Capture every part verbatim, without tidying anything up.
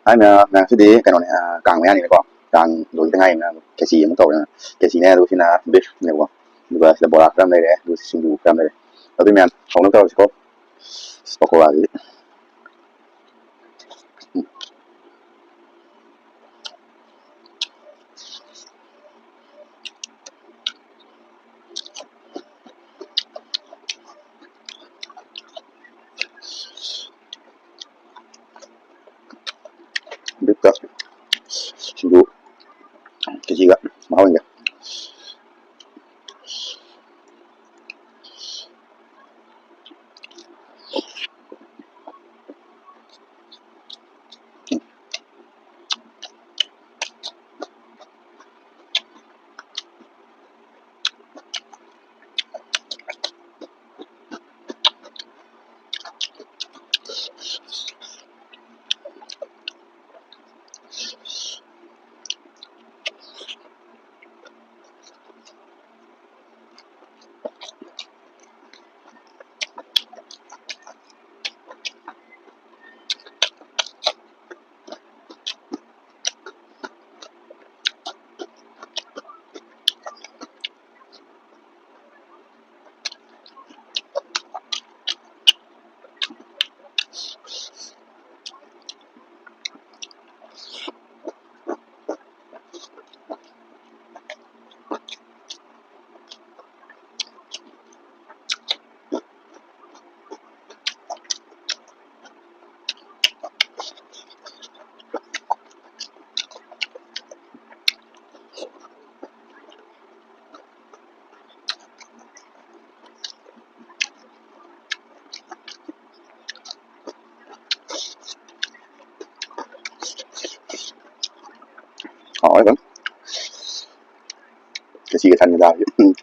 ꯍꯥꯏꯅ ꯉꯁꯤꯗꯤ ꯀꯩꯅꯣꯅꯦ, ꯑ, ꯀꯥꯡ ꯃꯌꯥꯅꯤꯅꯀꯣ, ꯀꯥꯡ ꯂꯣꯏꯗ ꯉꯥꯏꯔꯤꯅ ꯈꯦꯆꯤ ꯑꯃ ꯇꯧꯔꯦ꯫ ꯈꯦꯆꯤꯅꯦ, ꯑꯗꯨꯒ ꯁꯤꯅ beef ꯅꯦꯕꯀꯣ, ꯑꯗꯨꯒ ꯁꯤꯗ ꯕꯣꯔꯥ ꯈꯔ ꯑꯃ ꯂꯩꯔꯦ, ꯑꯗꯨꯒ ꯁꯤꯡꯖꯨ ꯈꯔ ꯑꯃ ꯂꯩꯔꯦ꯫ ꯑꯗꯨ ꯃꯌꯥꯝ ꯍꯧꯅ ꯇꯧꯔꯁꯤꯀꯣ꯫ ꯄꯀꯣꯔꯥꯁꯤꯗꯤ beef ꯀ ꯁꯤꯡꯖꯨ ꯈꯦꯆꯤꯒ ꯃꯍꯥꯎ ꯌꯦꯡꯒꯦ꯫ ꯍꯥꯎꯋꯦ ꯑꯗꯨꯝ꯫ ꯈꯦꯆꯤꯒ ꯊꯟꯒ ꯆꯥꯕꯁꯦ꯫ ꯎꯝ꯫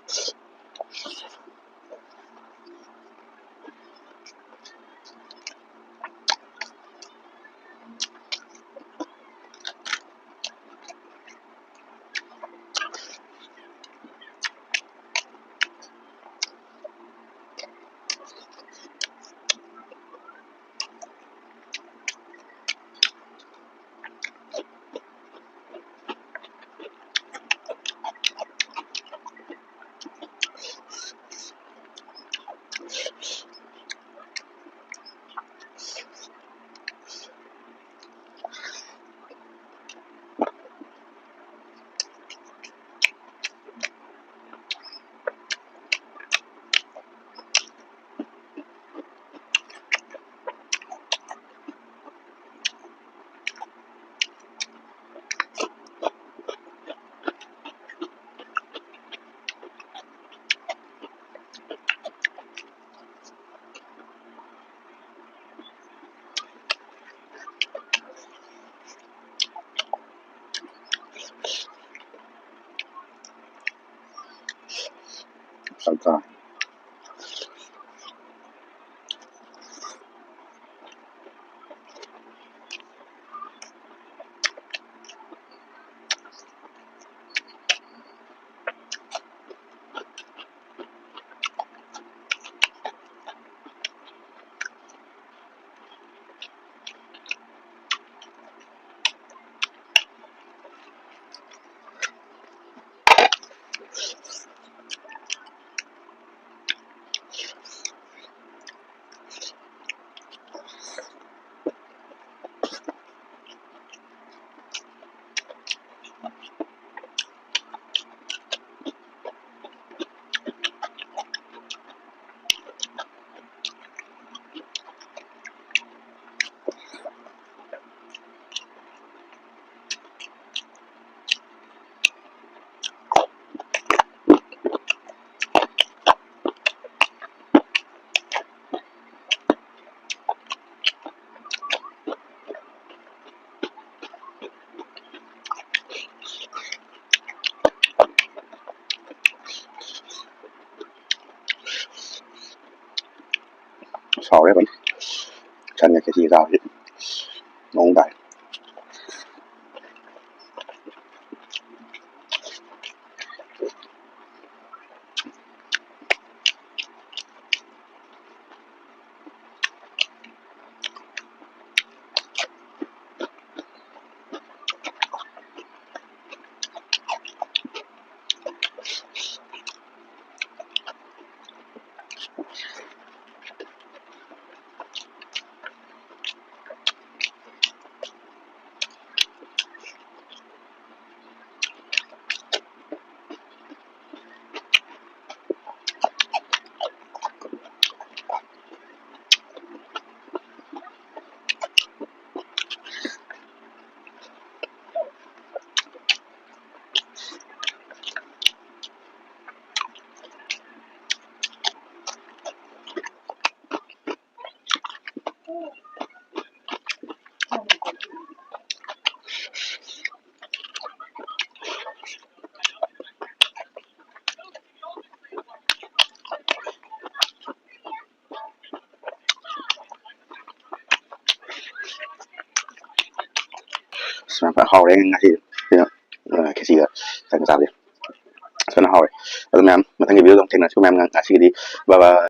ꯇꯟꯒ ꯈꯦꯆꯤꯒ ꯆꯥꯕꯁꯤ ꯃꯑꯣꯡ ꯇꯥꯏ꯫ ꯑꯁ, ꯌꯥꯝ ꯐꯖꯅ ꯍꯥꯎꯔꯦ ꯉꯁꯤ꯫ ꯀꯩꯅꯣ, ꯑ, ꯈꯦꯆꯤꯒ ꯆꯪ ꯆꯥꯕꯁꯦ꯫ ꯑꯁ, ꯐꯖꯅ ꯍꯥꯎꯔꯦ꯫ ꯑꯗꯨ ꯃꯌꯥꯝ, ꯃꯊꯪꯒꯤ video ꯗ ꯑꯃꯨꯛ ꯊꯦꯡꯅꯁꯤꯀꯣ ꯃꯌꯥꯝ꯫ ꯉꯁꯤꯒꯤꯗꯤ bye bye꯫